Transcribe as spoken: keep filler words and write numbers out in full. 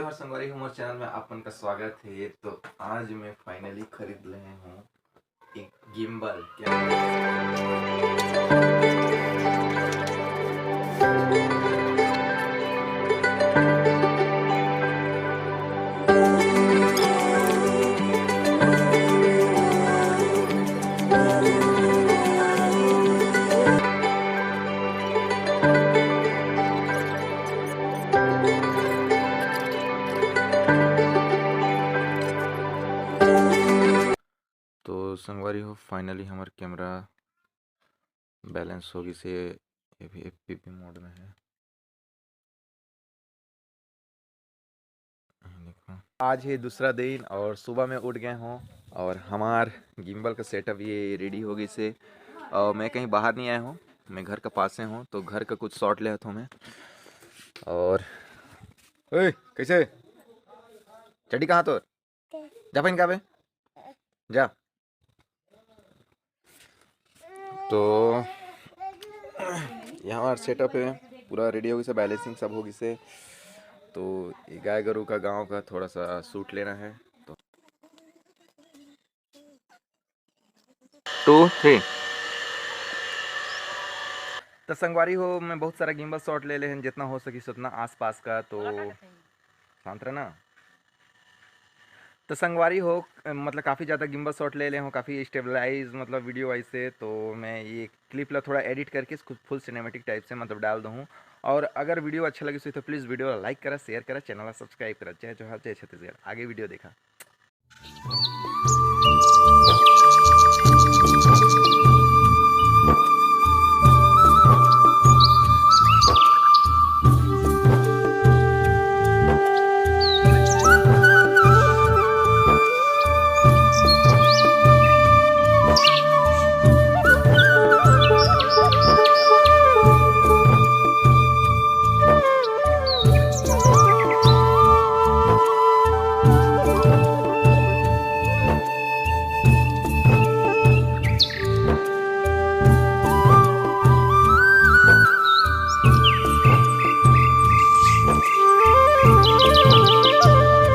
नमस्कार संगवारी, हमर चैनल में आप मन का स्वागत है। तो आज मैं फाइनली खरीद ले हूँ एक गिम्बल। तो संगवारी हो, फाइनली हमर कैमरा बैलेंस हो गिस हे। ये भी एफ पी पी मोड में है। ये देखो, आज है दूसरा दिन और सुबह में उठ गए हों और हमार गिम्बल का सेटअप ये रेडी हो गिस हे। और मैं कहीं बाहर नहीं आया हूँ, मैं घर का पास से हूँ, तो घर का कुछ शॉट ले हूँ मैं। और ओए, कैसे? चड्डी कहाँ तोर? जा पहन के आबे, जा। तो ये हमार सेटअप है, पूरा रेडी हो गिस हे, बैलेंसिंग सब हो गिस हे। तो ये गाय गरु का, गांव का थोड़ा सा शूट लेना है। तो टू थ्री। तो संगवारी हो, मैं बहुत सारा गिम्बल शॉट ले ले हन, जितना हो सकिस उतना आसपास का। तो शांत रहना। तो संगवारी हो, मतलब काफ़ी ज़्यादा गिम्बल शॉट ले ले हूँ, काफ़ी स्टेबलाइज, मतलब वीडियो वाइज से। तो मैं ये क्लिप ला थोड़ा एडिट करके इसको फुल सिनेमैटिक टाइप से मतलब डाल दूँ। और अगर वीडियो अच्छा लगे तो प्लीज़ वीडियो ला लाइक करा, शेयर करा, चैनल ला सब्सक्राइब करा। जय जोहार, जय छत्तीसगढ़। आगे वीडियो देखा।